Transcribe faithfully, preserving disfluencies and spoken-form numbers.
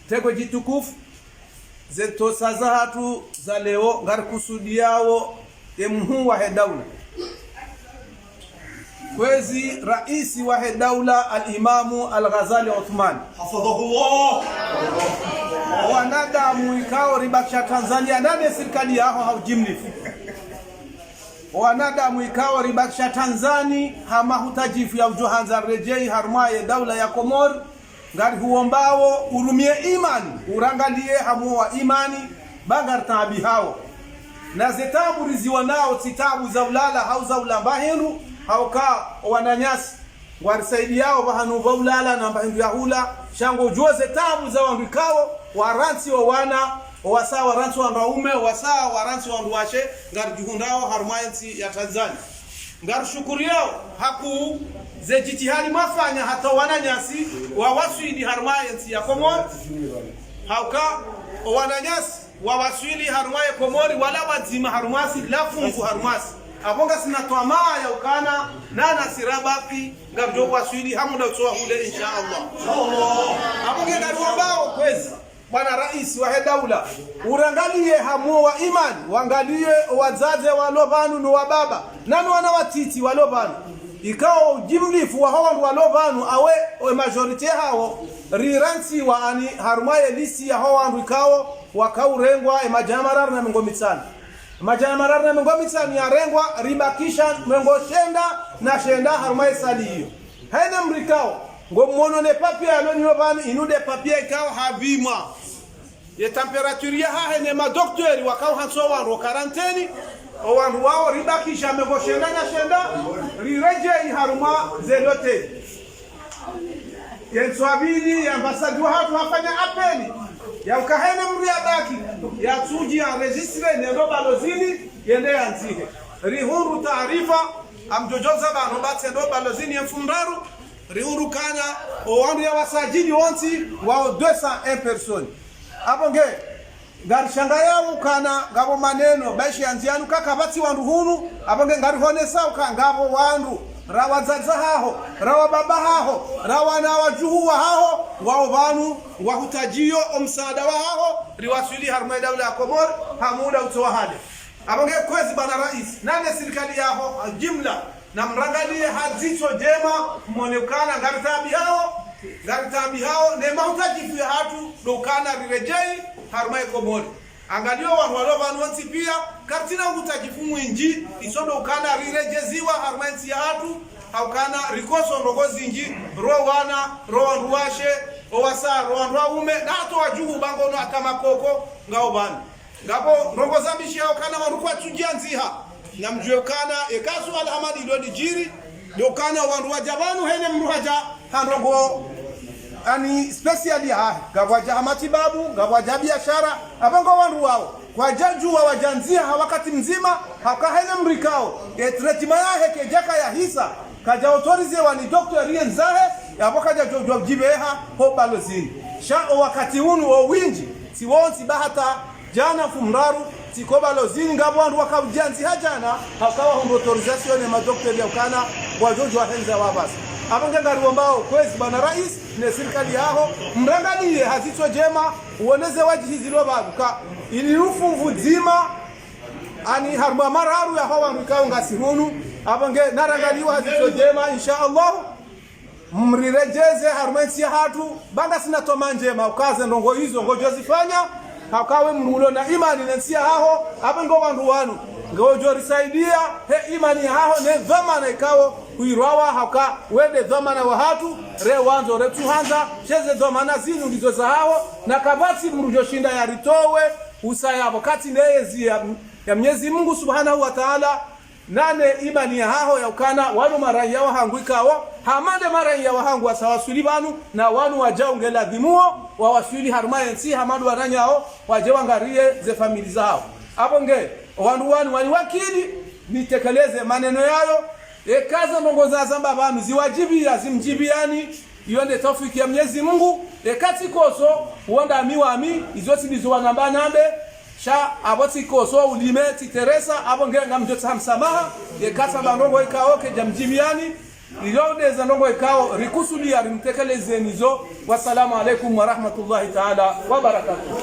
Teko djitukufu, ze ntrosa zahatru za leo ngarikusudiyawo ye mhuu wahe daula. Kwezi raisi wahe daula Al-Imamu Al-Ghazali Uthman. Hafidhahullah. Owanadamu ikao ribakisha Tanzania nane sirikali yaho ha ujimlifu. Owanadamu ikao ribakisha Tanzania ha mahutadjifu ya udjo handza riredjeyi harumwa ye daula ya Komori, ngarihuombawo urumie imani, urangaliye ha mwo wa imani, ba ngaritaabihao. Na ze taabu riziwonao tsi taabu za ulala hau za ulamba hindru, hauka owananyasi ngwarisaidiyao pvahanu pva ulala na mba hindru ya hula, sha ngodjuo ze taabu za wandru ikao warantsi owana, owasa warantsi wandru waume, owasa warantsi wandru washe, ngaridjihundrao harumwa ye ntsi ya Tanzania. Ngarishukuriyao hakuu ze djitihadi mwafanya hata owananyasi wawaswili harumwa ye ntsi ya Komori. Hauka owananyasi wawaswili harumwa ye Komori, wala wadzima harumwasi, la fungu harumwasi. Apvo ngasina twamaa ya ukana, nanasi rabaki, ngaridjo waswili ha muda utsowa hule, insha Allah. Apvo nge ngarihuombawo kwezi, bwana raisi wahe daula, urangaliye ha mwo wa imani, wangaliye owadzadze walo pvanu no wababa, nano wana watiti walo pvanu. Ikao ujimlifu waho wandru walo pvanu, awe, e majorité hawo, rirantsiwa ani harumwa ye lisi yaho wandru ikao wakaurengwa e madjana mararu na mengo mitsanu. Madjana mararu na mengo mitsanu yarengwa, ribakisha mengo shenda na shenda harumwa ye sali iyo. Haina mdru ikao ngomwono ne papier yalo nayo pvanu, inu nde papier ikao hapvimwa ye température yahahe ne madokteri wakao hantsi owandru o quarantaine, owandru wawo ribakisha mengo shenda na shenda, riredjeyi harumwa ze loteli. Ye ntsu ya pvili ye ambasadi wahatru hafanya appel ya uka haina mdru yabaki, yatsudji enregistré nende o balozini, yende yandzihe. Rihundru taarifa, ngamdjo djondza pvanu ba tsende o balozini ye mfumoraru, rihundru ukana owandru yawasajili wontsi ngwawo deux cent un personnes. Apvo nge, ngarishangayao ukana ngapvo maneno, ba ishi yandziyani uka kapvatsi wandru hunu, apvo nge ngarihonesa uka ngapvo wandru, ra wadzadze haho, ra wababa haho, ra wana wadjuhu wahaho, ngwawo pvanu, ngwahutadjiyo omsaada wahaho, riwaswili harumwa ye daula ya Komori, ha muda utsowa hale. Apvo nge kwezi bwana raisi, nane sirikali yaho, jimla, namrangaliye ha dzitso djema, mwone ukana ngaritaabihao, ngaritaabihao, ne mahutadjifu yahatru, ndo ukana riredjeyi harumwa ye Komori. Angaliyo wandru walo pvanu wontsi pia, karitsina uhutadjifu mwindji, iso ndo ukana riredjeziwa harumwa ye ntsi yahatru, ha ukana rikoso ndrongoo zindji, ro wana, ro wandru washe, owasa, ro wandru waume, na hata wadjuhu ba ngono hata makoko, ngawo pvanu. Ngapvo ndrongoo za mbishi ya ukana wandru kwatsudjiandziha. Namdjuwe ukana, eka suala hama ndilo lidjiri, ndo ukana wandru wadja pvanu haina mdru hadja ha ndrongoo, ani spécial yahahe. Ngapvo wadja ha matibabu, ngapvo wadja biashara, apvo ngo wandru wawo. Kwadjadjuwa wadjandziha ha wakati mdzima, hauka haina mdru ikao ye traitement yahe kedjaka yahisa, kadja autoriséwa ni dokteri yendzahe, yapvo kadjadjo djuwa udjipveha ho balozini. Sha o wakati unu o windji, tsi wontsi ba hata djana mfumoraru, tsiko balozini ngapvo wandru wakaudjandziha djana, hauka wahundru autorisation ne madokteri ya ukana, ngwadjo djuwa hendza wapvasa. Apvo nge ngarihuombao kwezi bwana raisi, ne sirikali yaho, mrangaliye ha dzitso djema, uwone ze wadjihi zilo pvanu ka, ili lufunvu dzima, ani harumwa mararu yaho wandru ikao ngasi hunu, apvo nge narangaliwa ha dzitso djema, insha Allah. Mriredjeze harumwa ye ntsi yahatru, ba ngasina twamaa ndjema, uka ze ndrongoo izo ngodjo zifanya, hauka we mdru ulo na imani ne ntsi yahaho, apvo ngo wandru wanu, ngodjo risaidia, he imani yahaho, ne dhwamana ikao, huirwawa, hauka we nde dhwamana wahatru, re wandzo, re tsuhandza, she ze dhwamana zinu ndizo zahaho, na kapvatsi mdru djo shinda yaritowe, usa yapvo, katsi nde yezi ya, ya Mnyezi Mungu Subhanahu wa Taala, nane imani yahaho ya ukana, wanu maraiya wahangu ikao, hama nde maraiya wahangu wasa waswili pvanu, na wanu wadjau nge ladhimuo, wawaswili harumwa ye ntsi, hama ndo wananyao, wadje wangariye ze famili zahawo. Apvo nge, wandru wanu waniwakili, nitekeleze maneno yayo, eka ze ndrongoo zazamba pvanu, ziwadjibiya, zimdjibiyani, iyo nde taufiki ya Mnyezi Mungu, eka tsikoso, uwo ndami wami, izo tsi ndizo wanamba nambe, sha apvo tsikoso, ulime, tsiteresa, apvo nge ngamdjo tsaha msamaha, eka tsamba ndrongoo ikao kedjamdjibiyani, Izo ndeza ndrongoo ikao rikusudia rimtekelezeni zo. Wassalamu alaikum warahmatullahi taala wabarakatuh.